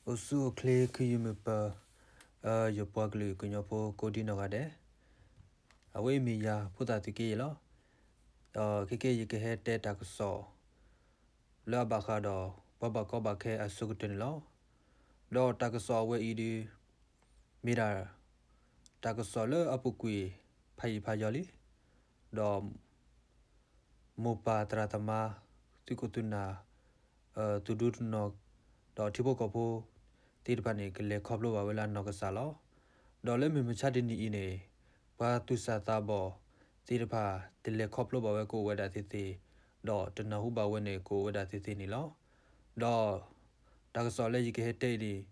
အိၣ်ဆူၣ်အိၣ်ချ့ ခုယုၢ်မုာ်ပၢၤ, ယပှၤကလုာ်ကညီဖိကိးဒံနီၢ်ဂၤဒဲး, အဝဲအံၤမ့ၢ်ယၤဖိသၣ်သုးက့ယဲလီၤ. ဒီးခဲကဲယကဟဲတဲတၢ်ကစီၣ် လၢအဘၣ်ဃးဒီး ပှၤဘၣ်ကီဘၣ်ခဲအဆိကတၢၢ်န့ၣ်လီၤ. ဒီးတၢ်ကစီၣ်အဝဲအံၤဒုး မ့ၢ်ဒၣ် တၢ်ကစီၣ်လၢအပူၤကွံာ်ဖးယံာ်ဖးယီၤလံ, ဒီး မိၢ်ပၢ်သရၣ်သမါ သုးခိၣ်သုးနၢ် သုးဒူတနီၤ ဒီးထံဖိကီၢ်ဖိသ့ၣ်တဖၣ်န့ၣ် ကလဲၤခီဖျိဘၣ်ဝဲလၢအနီၢ်ကစၢ်လီၤ. ဒီးလၢမုၢ်မဆါတနံၤအံၤန့ၣ် ပှၤသူၣ်စၢ်သးဘီၣ်သ့ၣ်တဖၣ် တလဲၤခီဖျိဘၣ်ဝဲကအိၣ်ဝဲဒၣ်သ့ၣ်သ့ၣ်, ဒီးတနၢ်ဟူဘၣ်ဝဲန့ၣ် ကအိၣ်ဝဲဒၣ်သ့ၣ်သ့ၣ်န့ၣ်လီၤ. ဒီးတၢ်ကစီၣ်လၢယကဟဲတဲအံၤန့ၣ်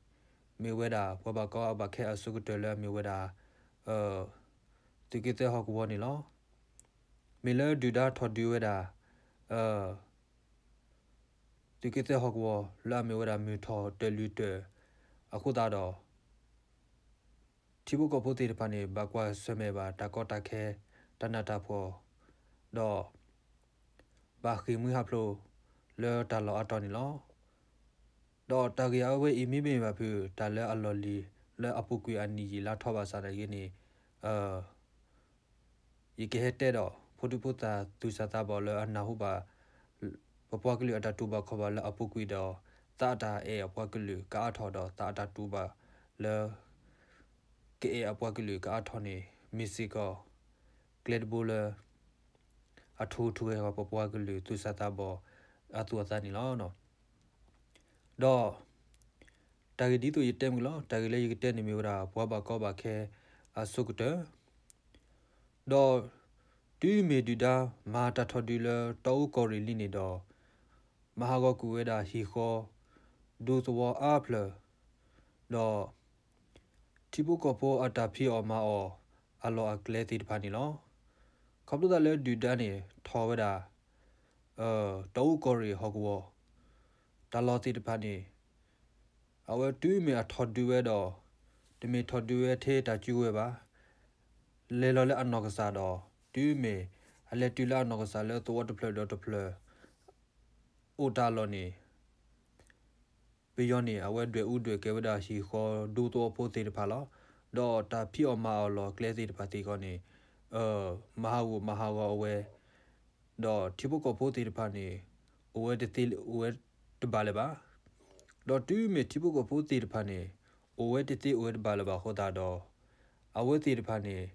မ့ၢ်ဝဲဒၣ် ပှၤဘၣ်ကီဘၣ်ခဲအဆိကတၢၢ်လၢအမ့ၢ်ဝဲဒၣ် သုးက့သၢဟီၣ်ကဝီၤန့ၣ်လီၤ. မ့ၢ်လၢဒုၣ်ဒါထီၣ်ဒုးဝဲဒၣ် သုးက့သၢဟီၣ်ကဝီၤ လၢအမ့ၢ်ဝဲဒၣ်မုၢ်ထီၣ်တၢၢ်လုၢ်တၢၢ်အဃိသတးဒီး ထံဖိကီၢ်ဖိသ့ၣ်တဖၣ်န့ၣ် ဘၣ်ကွၢ်ဆၢၣ်မဲာ်ဘၣ်တၢ်ကီတၢ်ခဲ တၢ်နးတၢ်ဖှီၣ် ဒီး ဘၣ်ဃ့ၢ်မှံဟးဖျိးလၢတၢ်လီၢ်အါတီၤန့ၣ်လီၤ. ဒီးတၢ်ဂ့ၢ်အဝဲအံၤမ့မ့ၢ်ဘၣ်ဖုး တၢ်လၢအလီၢ်လံၤ လၢအပူၤကွံာ်အနံၣ်ယံာ်လါထီၣ်ဘၣ်ဆၣ်သနာ်က့န့ၣ် ယကဟဲတဲဒီး ဖိဒံဖိသၣ်သူၣ်စၢ်သးဘီၣ်လၢအနၢ်ဟူဘၣ် ပပှၤကလုာ်အတၢ်တူၢ်ဘၣ်ခီၣ်ဘၣ်လၢအပူၤကွံာ်ဒီး သးအတၢ်အဲၣ်အပှၤကလုာ်ကအါထီၣ်ဒီး သးအတၢ်တူၢ်ဘၣ်လၢ ကအအဲၣ်အပှၤကလုာ်ကအါထီၣ်န့ၣ် မ့ၢ်စ့ၢ်ကီး ကျဲတဘိလၢ အထူအထူဝဲပပှၤကလုာ်သူၣ်စၢ်သးဘီၣ်အသူၣ်အသးန့ၣ်လီၤ. ဒီး တၢ်ဂ့ၢ်ဒ်သိးယတဲမုၢ်လီၤ. တၢ်ဂ့ၢ်လၢယကတဲန့ၣ်မ့ၢ်ဝဲဒၣ် ပှၤဘၣ်ကီဘၣ်ခဲအဆိကတၢၢ် ဒီး တုၤမ့ၢ်ဒုၣ်ဒါမၤတၢ်ထီၣ်ဒုးလၢတီအူကီၢ်ရ့ၣ်လံန့ၣ်ဒီး မၤဟးဂီၤကွံာ်ဝဲဒၣ်ဟံၣ်ဃီ ဒူသဝီအါဖျၢၣ် ဒီး ထံဖိကီၢ်ဖိအတၢ်ဖံးအီၣ်မၤအီၣ်အလီၢ်အကျဲသ့ၣ်တဖၣ်န့ၣ်လီၤ. ခီဖျိသးလၢဒုၣ်ဒါန့ၣ်ထီၣ်ဝဲဒၣ် တီအူကီၢ်ရ့ၣ်ဟီၣ်ကဝီၤ တၢ်လီၢ်သ့ၣ်တဖၣ်န့ၣ် အဝဲတုၤမ့ၢ်အထီၣ်ဒုးဝဲဒီး တမ့ၢ်ထီၣ်ဒုးဝဲထဲတၢ်စုကဝဲၤဘၣ်. လဲၤလီၤလၢအနီၢ်ကစၢ်ဒီး တုၤမ့ၢ်အလဲၤတုၤလၢအနီၢ်ကစၢ်လၢသဝီတဖျၢၣ်ဒီးတဖျၢၣ် အိၣ်တၢ်လီၢ်န့ၣ် ပယီၤန့ၣ် အဝဲဒွဲၣ်အူဒွဲၣ်ကဲၤဝဲဒၣ်ဟံၣ်ဃီဒူသဝီဖိသ့ၣ်တဖၣ်လီၤ. ဒီးတၢ်ဖံးအီၣ်မၤအီၣ်လီၢ်ကျဲသ့ၣ်တဖၣ်စ့ၢ်ကီးန့ၣ် မၤဟးဂီၤမၤဟးဂီၤအဝဲ ဒီးထံဖိကီၢ်ဖိသ့ၣ်တဖၣ်န့ၣ် အိၣ်ဝဲတသ့အိၣ်ဝဲတဘၣ်လၢၤဘၣ်. ဒီးတုၤမ့ၢ်ထံဖိကီၢ်ဖိသ့ၣ်တဖၣ်န့ၣ် အိၣ်ဝဲတသ့အိၣ်ဝဲတဘၣ်လၢၤဘၣ်အဃိသတးဒီး အဝဲသ့ၣ်တဖၣ်န့ၣ်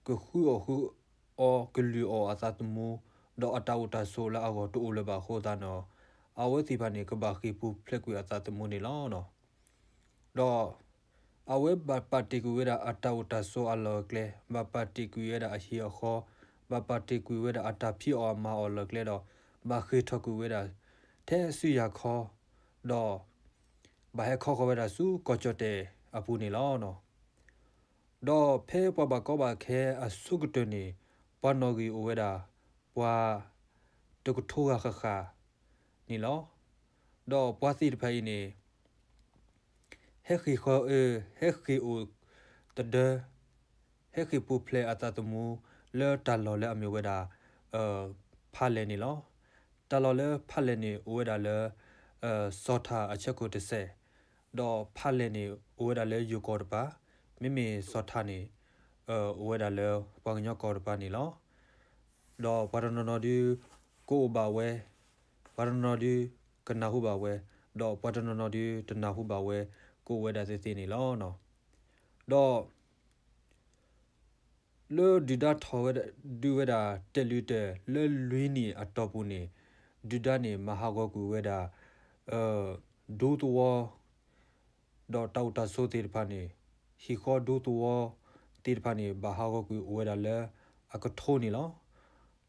ကဃုအီၣ်ဃုအီ ကလုၢ်အီၣ်အသးသမူ ဒီးအတၢ်အိၣ်တၢ်ဆိးလၢအဂီၢ်တအိၣ်လၢၤဘၣ်အဃိသတးဒီး အဝဲသ့ၣ်တဖၣ်န့ၣ် ကဘၣ်ဃ့ၢ်ပူၤဖျဲးကွံာ်အသးသမူန့ၣ်လီၤ. ဒီး အဝဲဘၣ်ပာ်တ့ၢ်ကွံာ်ဝဲဒၣ်အတၢ်အိၣ်တၢ်ဆိးအလီၢ်အကျဲ, ဘၣ်ပာ်တ့ၢ်ကွံာ်ဝဲဒၣ်အဟံၣ်အဃီ, ဘၣ်ပာ်တ့ၢ်ကွံာ်ဝဲဒၣ်အတၢ်ဖံးအီၣ်မၤအီၣ်လီၢ်ကျဲဒီး ဘၣ်ဃ့ၢ်ထီၣ်ကွံာ်ဝဲဒၣ် ထဲစုယၤခီ, ဒီး ဘၣ်ဟဲခီဃီၤဝဲဒၣ်ဆူကီၢ်ကၠီၣ်တဲၣ်အပူၤန့ၣ်လီၤ. ဒီးဖဲပှၤဘၣ်ကီဘၣ်ခဲအဆိကတၢၢ်န့ၣ် ပှၤနီၣ်ဂံၢ်အိၣ်ဝဲဒၣ် ပှၤ တကထိဂၤဃၣ်ဃၣ်န့ၣ်လီၤ. ဒီးပှၤသ့ၣ်တဖၣ်အံၤန့ၣ် ဟဲဃ့ၢ်ဃီၤအၢ ဟဲဃ့ၢ်အိၣ်သဒၢ ဟဲဃ့ၢ်ပူၤဖျဲးအသးသမူလၢတၢ်လီၢ်လၢအမ့ၢ်ဝဲဒၣ် ဖးလဲၢ်န့ၣ်လီၤ. တၢ်လီၢ်လၢဖးလဲၢ်န့ၣ် အိၣ်ဝဲဒၣ်လၢ စီၤထၣ်အဆၢခိၣ်တစဲး, ဒီးဖးလဲၢ်န့ၣ် အိၣ်ဝဲဒၣ်လၢယိၤကီၢ်တပၤ, မ့မ့ၢ်စီၤထၣ်န့ၣ် အိၣ်ဝဲဒၣ်လၢပှၤကညီကီၢ်တပၤန့ၣ်လီၤ. ဒီးပှၤတနီၤနီၤဒုး ကအိၣ်ဘၣ်ဝဲ, ပှၤတနီၤနီၤဒုး ကနၢ်ဟူဘၣ်ဝဲ, ဒီးပှၤတနီၤနီၤဒုး တနၢ်ဟူဘၣ်ဝဲ ကအိၣ်ဝဲဒၣ်သ့ၣ်သ့ၣ်န့ၣ်လီၤ. ဒီး လၢဒုၣ်ဒါထီၣ်ဝဲဒၣ် ဒုးဝဲဒၣ်တဲာ်လုၢ်တၢ် လၢလွံၢ်နံၣ်အတီၢ်ပူၤန့ၣ် ဒုၣ်ဒါန့ၣ် မၤဟးဂီၤကွံာ်ဝဲဒၣ် ဒူသဝီ ဒီးတၢ်အိၣ်တၢ်ဆိးသ့ၣ်တဖၣ်န့ၣ် ဟံၣ်ဃီဒူသဝီသ့ၣ်တဖၣ်န့ၣ် ဘၣ်ဟးဂီၤကွံာ်အိၣ်ဝဲဒၣ်လၢအကထိန့ၣ်လီၤ.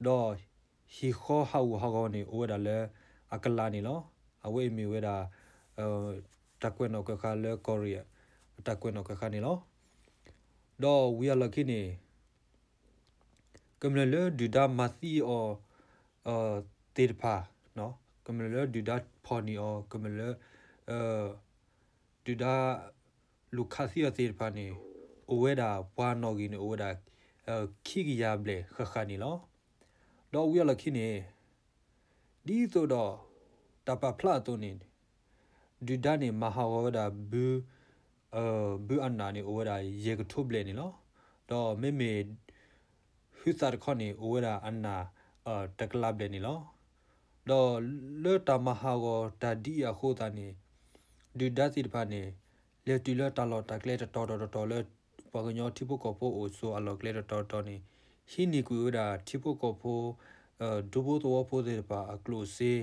ဒီးဟံၣ်ဃီဟးဂူာ်ဟးဂီၤန့ၣ် အိၣ်ဝဲဒၣ်လၢအကလးန့ၣ်လီၤ. အဝဲအံၤမ့ၢ်ဝဲဒၣ် တၢ်ကွဲးနီၣ်ကွဲးဃာ်လၢကီၢ်ရ့ၣ် တၢ်ကွဲးနီၣ်ကွဲးဃာ်န့ၣ်လီၤ. ဒီးဝံၤအလီၢ်ခံန့ၣ် ကမျၢၢ်လၢဒုၣ်ဒါမၤသံအီၤ သ့ၣ်တဖၣ်, ကမျၢၢ်လၢဒုၣ်ဒါဖီၣ်န့ၢ်အီၤ, ကမျၢၢ်လၢ ဒုၣ်ဒါလူၤခးသံအီၤသ့ၣ်တဖၣ်န့ၣ် အိၣ်ဝဲဒၣ်ပှၤနီၣ်ဂံၢ်န့ၣ် အိၣ်ဝဲဒၣ် ခံကယၤဘျဲၣ်ဃၣ်ဃၣ်န့ၣ်လီၤ. ဒီးဝံၤအလီၢ်ခံန့ၣ် ဒ်သိးဒီး တၢ်ပာ်ဖျါအသိးန့ၣ် ဒုၣ်ဒါန့ၣ် မၤဟးဂီၤဝဲဒၣ်ဘု ဘုအနၢ်န့ၣ် အိၣ်ဝဲဒၣ်ယဲၢ်ကထိဘျဲၣ်န့ၣ်လီၤ. ဒီးမ့မ့ၢ် ဟုသၣ်တခီန့ၣ် အိၣ်ဝဲဒၣ်အနၢ် တကလးဘျဲၣ်န့ၣ်လီၤ. ဒီးလၢတၢ်မၤဟးဂီၤတၢ်ဒ်အံၤအဃိသတးန့ၣ် ဒုၣ်ဒါသ့ၣ်တဖၣ်န့ၣ် လဲၤတုၤလၢတၢ်လီၢ်တၢ်ကျဲတတီၤဒီးတတီၤလၢ ပှၤကညီထံဖိကီၢ်ဖိအိၣ်ဆိးအလီၢ်ကျဲတတီၤတတီၤန့ၣ် ဟံးန့ၢ်ကွံာ်ဝဲဒၣ်ထံဖိကီၢ်ဖိ ဒူဖိသဝီဖိသ့ၣ်တဖၣ်အကျိၣ်စ့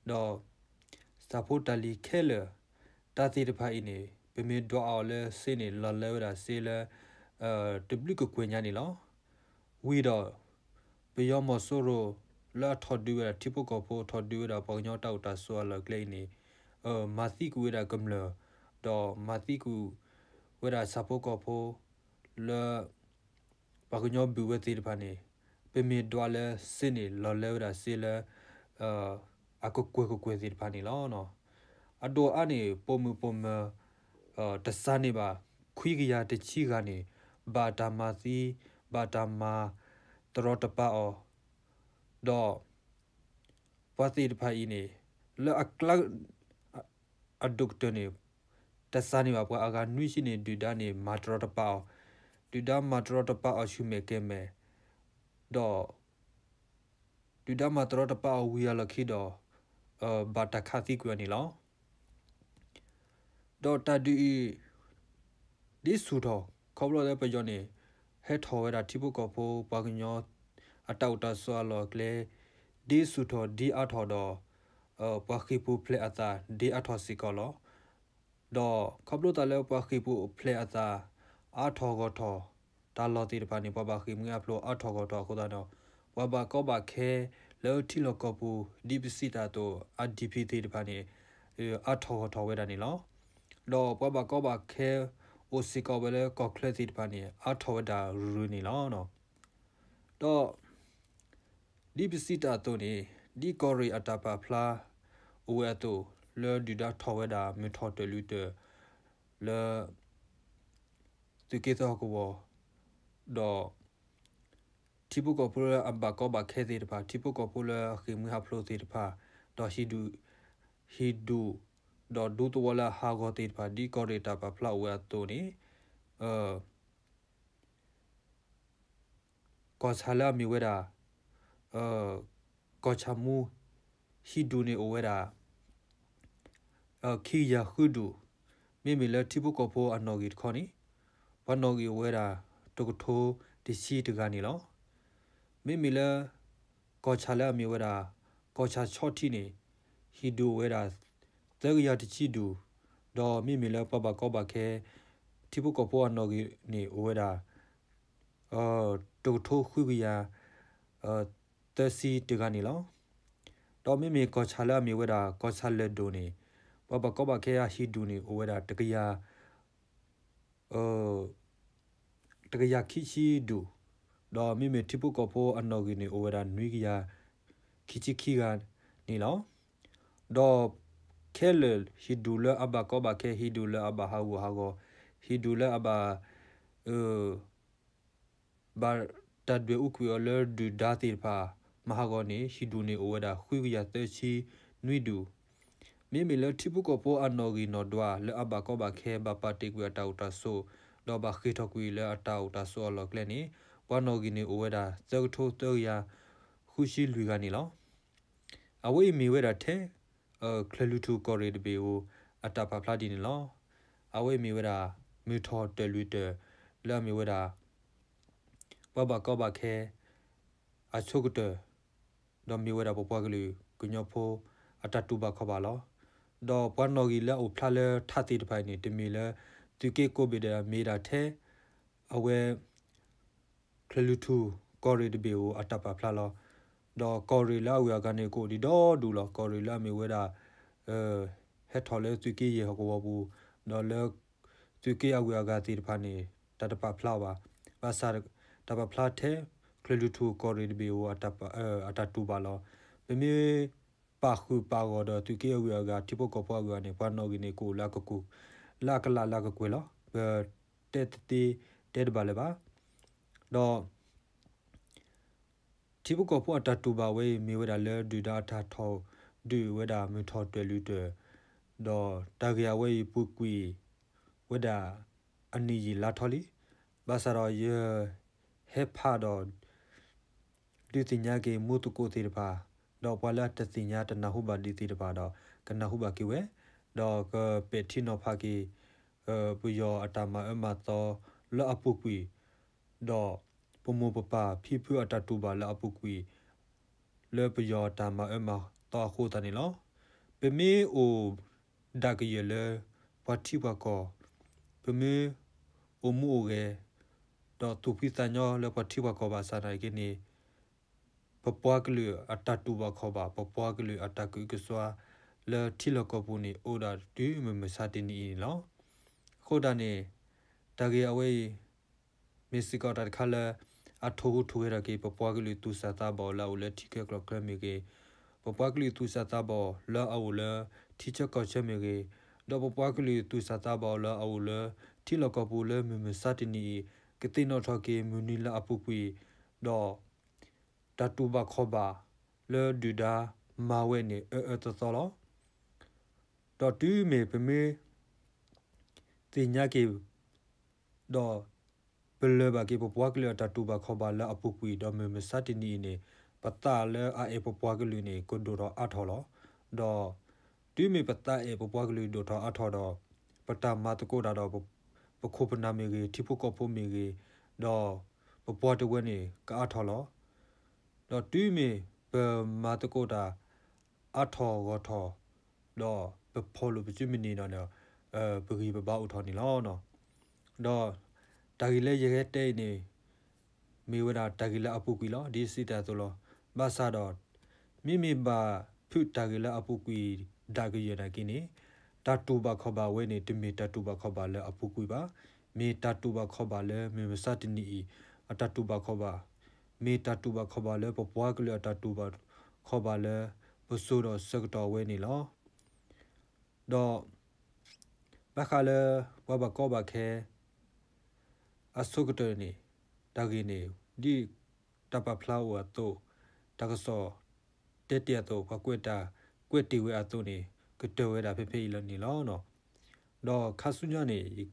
ဒီး ဆၣ်ဖိတၢ်လံၤခဲလၢာ် တၢ်သ့ၣ်တဖၣ်အံၤန့ၣ် ပမ့ၢ်ဒွးအီၤလၢစ့န့ၣ် လီၤလၢဝဲဒၣ်စ့လၢ တဘျုးကကွဲၢ်ညါန့ၣ်လီၤ. ဝံၤဒီး ပယီၤမီၤစိရိၤ လၢအထီၣ်ဒုးဝဲဒၣ်ထံဖိကီၢ်ဖိ ထီၣ်ဒုးဝဲဒၣ်ပှၤကညီတၢ်အိၣ်တၢ်ဆိးအလီၢ်ကျဲအံၤန့ၣ် မၤသံကွံာ်ဝဲဒၣ်ကမျၢၢ် ဒီးမၤသံကွံာ်ဝဲဒၣ်ဆၣ်ဖိကီၢ်ဖိ လၢ ပှၤကညီဘုၣ်ဝဲသ့ၣ်တဖၣ်န့ၣ် ပမ့ၢ်ဒွးလၢစ့န့ၣ် လီၤလၢဝဲဒၣ်စ့လၢ အကကွဲၢ်ကကွဲၢ်သ့ၣ်တဖၣ်န့ၣ်လီၤ. အဒိၣ်အါန့ၣ် ပိာ်မုၣ်ပိာ်မၢၤ တစၢ်န့ၢ်ဘၣ် ခွံကယၤတဆံဂၤန့ၣ် ဘၣ်တၢ်မၤသံ ဘၣ်တၢ်မၤတရီတပါအီၤ ဒီး ပှၤသ့ၣ်တဖၣ်အံၤန့ၣ် လၢအကျါ အဒိၣ်ကတၢၢ်န့ၣ် တစၢ်န့ၢ်ဘၣ်ပှၤအဂၤနွံဆံန့ၣ် ဒုၣ်ဒါန့ၣ် မၤတရီတပါအီၤ, ဒုၣ်ဒါမၤတရီတပါအီၤဆူမဲာ်ကဲၤမဲာ်, ဒီး ဒုၣ်ဒါမၤတရီတပါအီၤဝံၤအလီၢ်ခံဒီး ဘၣ်တၢ်ခးသံကွံာ်အီၤန့ၣ်လီၤ. ဒီးတၢ်ဒုးအံၤ ဒ်ဆူၣ်ထီၣ် ခီဖျိလၢပယီၤန့ၣ် ဟဲထီၣ်ဝဲဒၣ်ထံဖိကီၢ်ဖိပှၤကညီ အတၢ်အိၣ်တၢ်ဆိးအလီၢ်အကျဲ ဒ်ဆူၣ်ထီၣ်ဒ်အါထီၣ်ဒီး ပှၤဃ့ၢ်ပူၤဖျဲးအသးဒ်အါထီၣ်စ့ၢ်ကီးလီၤ. ဒီးခီဖျိသးလၢပှၤဃ့ၢ်ပူၤဖျဲးအသး အါထီၣ်ဂီၢ်ထီၣ် တၢ်လီၢ်သ့ၣ်တဖၣ်န့ၣ် ပှၤဘၣ်ဃ့ၢ်မှံဟးဖျိးအါထီၣ်ဂီၢ်ထီၣ်အဃိသတးဒီး ပှၤဘၣ်ကီဘၣ်ခဲလၢထံလီၢ်ကီၢ်ပူၤ ဒ်ပစံးတၢ်အသိး အါဒံၣ်ဖံးသ့ၣ်တဖၣ်န့ၣ် အါထီၣ်ဂီၢ်ထီၣ်ဝဲဒၣ်န့ၣ်လီၤ. ဒီးပှၤဘၣ်ကီဘၣ်ခဲ အိၣ်စ့ၢ်ကီးဝဲလၢကီၢ်ချၢသ့ၣ်တဖၣ်န့ၣ် အါထီၣ်ဝဲဒၣ်ရုၢ်ရုၢ်န့ၣ်လီၤ. ဒီး ဒ်ပစံးတၢ်အသိးန့ၣ် ဒ်ကီၢ်ရ့ၣ်အတၢ်ပာ်ဖျါအိၣ်ဝဲအသိး လၢဒုၣ်ဒါထီၣ်ဝဲဒၣ်မုၢ်ထီၣ်တၢၢ်လွံၢ်တၢၢ် လၢ သုးက့သီဟီၣ်ကဝီၤ ဒီး ထံဖိကီၢ်ဖိလၢအဘၣ်ကီဘၣ်ခဲသ့ၣ်တဖၣ် ထံဖိကီၢ်ဖိလၢအဃ့ၢ်မှံဟးဖျိးသ့ၣ်တဖၣ် ဒီးဟံၣ်ဒူၣ် ဟံၣ်ဒူၣ် ဒီးဒူသဝီလၢအဟးဂီၤသ့ၣ်တဖၣ် ဒ်ကီၢ်ရ့ၣ်တၢ်ပာ်ဖျါအိၣ်ဝဲအသိးန့ၣ် ကီၢ်ဆၣ်လၢအမ့ၢ်ဝဲဒၣ် ကီၢ်ဆၣ်မူ ဟံၣ်ဒူၣ်န့ၣ်အိၣ်ဝဲဒၣ် ခံကယၤဃုဒူၣ်, မ့မ့ၢ်လၢထံဖိကီၢ်ဖိအနီၣ်ဂံၢ်တခီန့ၣ် ပှၤနီၣ်ဂံၢ်အိၣ်ဝဲဒၣ် တကထိတဆံတဂၤန့ၣ်လီၤ. မ့မ့ၢ်လၢ ကီၢ်ဆၣ်လၢအမ့ၢ်ဝဲဒၣ် ကီၢ်ဆၣ်ဆီထံန့ၣ် ဟံၣ်ဒူၣ်အိၣ်ဝဲဒၣ် သၢကယၤတဆံဒူၣ်, ဒီးမ့မ့ၢ်လၢပှၤဘၣ်ကီဘၣ်ခဲ ထံဖိကီၢ်ဖိအနီၣ်ဂံၢ်န့ၣ်အိၣ်ဝဲဒၣ် တကထိဃုကယၤ သၢဆံတဂၤန့ၣ်လီၤ. ဒီးမ့မ့ၢ်ကီၢ်ဆၣ်လၢအမ့ၢ်ဝဲဒၣ် ကီၢ်ဆၣ်လၢၢ်ဒိၣ်န့ၣ် ပှၤဘၣ်ကီဘၣ်ခဲအဟံၣ်ဒူၣ်န့ၣ် အိၣ်ဝဲဒၣ်တကယၤ တကယၤခံဆံဒူၣ်, ဒီးမ့မ့ၢ်ထံဖိကီၢ်ဖိအနီၣ်ဂံၢ်န့ၣ် အိၣ်ဝဲဒၣ်နွံကယၤခံဆံခံဂၤန့ၣ်လီၤ. ဒီးခဲလၢာ်ဟံၣ်ဒူၣ်လၢအဘၣ်ကီဘၣ်ခဲ ဟံၣ်ဒူၣ်လၢအဘၣ်ဟးဂူာ်ဟးဂီၤ, ဟံၣ်ဒူၣ်လၢအဘၣ် ဘၣ်တၢ်ဒွဲၣ်အူကွံာ်အီၤလၢဒုၣ်ဒါသ့ၣ်တဖၣ် မၤဟးဂီၤန့ၣ် ဟံၣ်ဒူၣ်န့ၣ်အိၣ်ဝဲဒၣ်ဃုကယၤသၢဆံနွံဒူၣ်, မ့မ့ၢ်လၢထံဖိကီၢ်ဖိအနီၣ်ဂံၢ်နီၣ်ဒွးလၢအဘၣ်ကီဘၣ်ခဲ ဘၣ်ပာ်တ့ၢ်ကွံာ်အတၢ်အိၣ်တၢ်ဆိး ဒီးဘၣ်ဃ့ၢ်ထီၣ်ကွံာ်လၢအတၢ်အိၣ်တၢ်ဆိးအလီၢ်ကျဲန့ၣ် ပှၤနီၣ်ဂံၢ်န့ၣ်အိၣ်ဝဲဒၣ်သၢကထိသၢကယၤဃုဆံလွံၢ်ဂၤန့ၣ်လီၤ. အဝဲအံၤမ့ၢ်ဝဲဒၣ်ထဲ ချၢၣ်လွံၢ်ထူၣ်ကီၢ်ရ့ၣ်တဘ့ၣ်ဧိၤ အတၢ်ပာ်ဖျါဒ်န့ၣ်လီၤ. အဝဲအံၤမ့ၢ်ဝဲဒၣ် မုၢ်ထီၣ်တၢၢ်လွံၢ်တၢၢ် လၢအမ့ၢ်ဝဲဒၣ် ပှၤဘၣ်ကီဘၣ်ခဲ အဆိကတၢၢ် ဒီးမ့ၢ်ဝဲဒၣ်ပပှၤကလုာ်ကညီဖိ အတၢ်တူၢ်ဘၣ်ခီၣ်ဘၣ်လီၤ. ဒီးပှၤနီၣ်ဂံၢ်လၢအအိၣ်ဖျါလၢထးသ့ၣ်တဖၣ်အံၤန့ၣ် တမ့ၢ်လၢ သုးက့ကိးဘ့ၣ်ဒဲး မ့ၢ်ဒၣ်ထဲ အဝဲ ချၢၣ်လွံၢ်ထူၣ်ကီၢ်ရ့ၣ်တဘ့ၣ်ဧိၤ အတၢ်ပာ်ဖျါလီၤ. ဒီးကီၢ်ရ့ၣ်လၢအဝ့ၢ်အဂၤန့ၣ် ကအိၣ်ဒံးဒီဒူၣ်လီၤ. ကီၢ်ရ့ၣ်လၢအမ့ၢ်ဝဲဒၣ် ဟဲထီၣ်လၢသုးက့ယဲၢ်ဟီၣ်ကဝီၤပူၤ, ဒီးလၢ သုးက့အဝ့ၢ်အဂၤသ့ၣ်တဖၣ်န့ၣ် တၢ်တပာ်ဖျါဘၣ်. ဘၣ်ဆၣ် တၢ်ပာ်ဖျါထဲ ချၢၣ်လွံၢ်ထူၣ်ကီၢ်ရ့ၣ်တဘ့ၣ်ဧိၤ အတၢ်တူၢ်ဘၣ်လီၤ. ပမ့ၢ်ပာ်ဃုာ်ပာ်ဂီၢ်ဒီးသုးက့အဝ့ၢ်အဂၤ ထံဖိကီၢ်ဖိအဂၤန့ၣ် ပှၤနီၣ်ဂံၢ်န့ၣ် ကအိၣ်လၢအကကူၣ် လၢအကလးလၢအကကွဲၢ်လီၤ. ပတဲတသ့ တဲတဘၣ်လၢၤဘၣ်. ဒီး ထံဖိကီၢ်ဖိအတၢ်တူၢ်ဘၣ်ဝဲအံၤ မ့ၢ်ဝဲဒၣ်လၢဒုၣ်ဒါအတၢ်ထီၣ်ဒုးဝဲဒၣ်မုၢ်ထီၣ်တၢၢ်လွံၢ်တၢၢ် ဒီးတၢ်ဂ့ၢ်အဝဲအံၤပူၤကွံာ်ဝဲဒၣ်အနံၣ်ယံာ်လါထီလံ. ဘၣ်ဆၣ်ဒီးယဟဲဖးဒီး ဒုးသ့ၣ်ညါက့ၤမူသကိးသ့ၣ်တဖၣ်, ဒီးပှၤလၢအတသ့ၣ်ညါတနၢ်ဟူဘၣ်ဒံးသ့ၣ်တဖၣ်ဒီး ကနၢ်ဟူဘၣ်က့ၤဝဲ, ဒီးကပဲာ်ထံနီၤဖးက့ၤ ပယီၤအတၢ်မၤအၢမၤသီလၢအပူၤကွံာ်, ဒီးပမိၢ်ပပၢ်ဖံဖုအတၢ်တူၢ်ဘၣ်လၢအပူၤကွံာ် လၢပယီၤအတၢ်မၤအၢမၤသီအဃိသတးန့ၣ်လီၤ. ပမ့ၢ်အိၣ်ဒၣ်ကယၢၢ်လၢပှၤထံပှၤကီၢ်, ပမ့ၢ်အိၣ်မူအိၣ်ဂဲၤ, ဒီးသူၣ်ဖှံသးညီလၢပှၤထံပှၤကီၢ်ဘၣ်ဆၣ်သနာ်က့န့ၣ်, ပပှၤကလုာ်အတၢ်တူၢ်ဘၣ်ခီၣ်ဘၣ်, ပပှၤကလုာ်အတၢ်ကအုကစွါလၢထံလီၢ်ကီၢ်ပူၤန့ၣ် အိၣ်ဒၣ်တုၤမုၢ်မဆါတနံၤအံၤန့ၣ်လီၤ. အဃိသတးန့ၣ် တၢ်ဂ့ၢ်အဝဲအံၤ မ့ၢ်စ့ၢ်ကီးတၢ်တခါလၢ အထိၣ်ဟူးထိၣ်ဂဲၤထီၣ်က့ၤ ပပှၤကလုာ်သူၣ်စၢ်သးဘီၣ်လၢအအိၣ်လၢထံချၢကီၢ်ချၢမ့ၢ်ဂ့ၤ, ပပှၤကလုာ်သူၣ်စၢ်သးဘီၣ်လၢအအိၣ်လၢထံဆၢကီၢ်ဆၢမ့ၢ်ဂ့ၤ, ဒီးပပှၤကလုာ်သူၣ်စၢ်သးဘီၣ်လၢအအိၣ်လၢထံလီၢ်ကီၢ်ပူၤလၢမုၢ်မဆါတနံၤအံၤ ကသ့ၣ်နီၣ်ထီၣ်က့ၤမုၢ်နံၤလၢအပူၤကွံာ်, ဒီး တၢ်တူၢ်ဘၣ်ခီၣ်ဘၣ်လၢဒုၣ်ဒါမၤဝဲန့ၣ် အၢအၢသီသီလီၤ. ဒီးတုၤမ့ၢ်ပမ့ၢ် သ့ၣ်ညါက့ၤ ဒီးပလၢၢ်ဘၣ်က့ၤ ပပှၤကလုာ်အတၢ်တူၢ်ဘၣ်ခီၣ်ဘၣ်လၢအပူၤကွံာ် ဒီးမုၢ်မဆါတနံၤအံၤန့ၣ် ပသးလၢအအဲၣ်ပပှၤကလုာ်န့ၣ် ကဒိၣ်ထီၣ်အါထီၣ်လီၤ. ဒီးတုၤမ့ၢ်ပသးအဲၣ်ပပှၤကလုာ်ဒိၣ်ထီၣ်အါထီၣ်ဒီး ပတၢ်မၤသကိးတၢ်ဒီး ပခိၣ်ပနၢ်မ့ၢ်ဂ့ၤ, ထံဖိကီၢ်ဖိမ့ၢ်ဂ့ၤ, ဒီးပပှၤတဝၢန့ၣ် ကအါထီၣ်လီၤ. ဒီးတုၤမ့ၢ်ပမၤသကိးတၢ် အါထီၣ်ဂီၢ်ထီၣ်, ဒီးပဖီၣ်လိာ်ပစုမုၢ်နံၤဒီး ပဂံၢ်ပဘါအိၣ်ထီၣ်န့ၣ်လီၤ. ဒီးတၢ်ဂ့ၢ်လၢယဟဲတဲအံၤန့ၣ် မ့ၢ်ဝဲဒၣ်တၢ်ဂ့ၢ်လၢအပူၤကွံာ်လီၤ. ဒ်စံးတၢ်အသိးလီၤ. ဘၣ်ဆၣ်ဒီး မ့မ့ၢ်ဘၣ်ဖုးတၢ်ဂ့ၢ်လၢအပူၤကွံာ်ဒၣ်ကယၢၢ်နာ်က့န့ၣ်, တၢ်တူၢ်ဘၣ်ခီၣ်ဘၣ်ဝဲန့ၣ် တမ့ၢ်တၢ်တူၢ်ဘၣ်ခီၣ်ဘၣ်လၢအပူၤကွံာ်ဘၣ်. မ့ၢ်တၢ်တူၢ်ဘၣ်ခီၣ်ဘၣ်လၢမုၢ်မဆါတနံၤအံၤ အတၢ်တူၢ်ဘၣ်ခီၣ်ဘၣ်, မ့ၢ်တၢ်တူၢ်ဘၣ်ခီၣ်ဘၣ်လၢပပှၤကလုာ်အတၢ်တူၢ်ဘၣ်ခီၣ်ဘၣ်လၢပစိၤဒီးဆၢကတီၢ်ဝဲန့ၣ်လီၤ. ဒီး ဘၣ်ဃးလၢပှၤဘၣ်ကီဘၣ်ခဲ အဆိကတၢၢ်န့ၣ် တၢ်ဂ့ၢ်န့ၣ် ဒ်တၢ်ပာ်ဖျါအိၣ်အသိး, တၢ်ကစီၣ်တဲတ့ၢ်အသိး, ပှၤကွဲးတၢ်ကွဲးတ့ၢ်ဝဲအသိးန့ၣ် ကတၢၢ်ဝဲဒၣ်ဖဲဖဲအံၤလီၤန့ၣ်လီၤ. ဒီးခါဆူညါန့ၣ်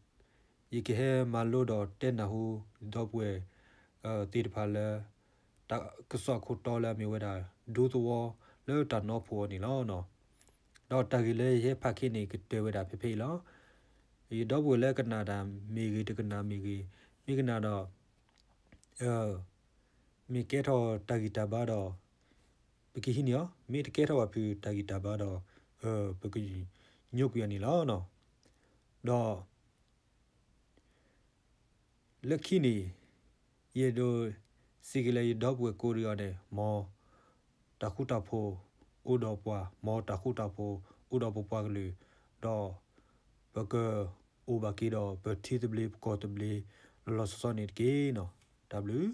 ယကဟဲမၤလိဒီးတဲနၢ်ဟူ ဒီပုၢ်ဝဲၢ်သ့ၣ်တဖၣ်လၢ တၢ်ကစီၣ်အခိၣ်တီလၢအမ့ၢ်ဝဲဒၣ် ဒူသဝီလၢတၢ်နီၢ်ဖှိၣ်အီၤန့ၣ်လီၤ. ဒီးတၢ်ဂ့ၢ်လၢယဟဲဖးခဲအံၤန့ၣ် ကတၢၢ်ဝဲဒၣ်ဖဲဖဲအံၤလီၤ. ယဒီပုၢ်ဝဲၢ်လၢကနၣ်တၢ်မ့ၢ်ဂ့ၤတကနၣ်မ့ၢ်ဂ့ၤ, မ့ၢ်ကနၣ်ဒီး မ့ၢ်ကဲထီၣ်တၢ်ဂံၢ်တၢ်ဘါဒီး ပကဟံးန့ၢ်အီၤ, မ့ၢ်တကဲထီၣ်ဘၣ်ဖုးတၢ်ဂံၢ်တၢ်ဘါဒီး ပကညိကွံာ်အီၤန့ၣ်လီၤ. ဒီး လၢခံန့ၣ် ယအဲၣ်ဒိးစံးက့ၤလၢယဒီပုၢ်ဝဲၢ်ကိးဂၤဒဲးန့ၣ် မ်တၢ်ဃူတၢ်ဖိးအိၣ်ဒီးပှၤ, မ်တၢ်ဃူတၢ်ဖိးအိၣ်ဒီးပပှၤကလုာ်, ဒီးပကအိၣ်ဘၣ်က့ၤဒီးပထံသဘျ့ပကီၢ်သဘျ့ လီၤလီၤဆီဆီန့ၣ်တက့ၢ်. တၢ်ဘျုး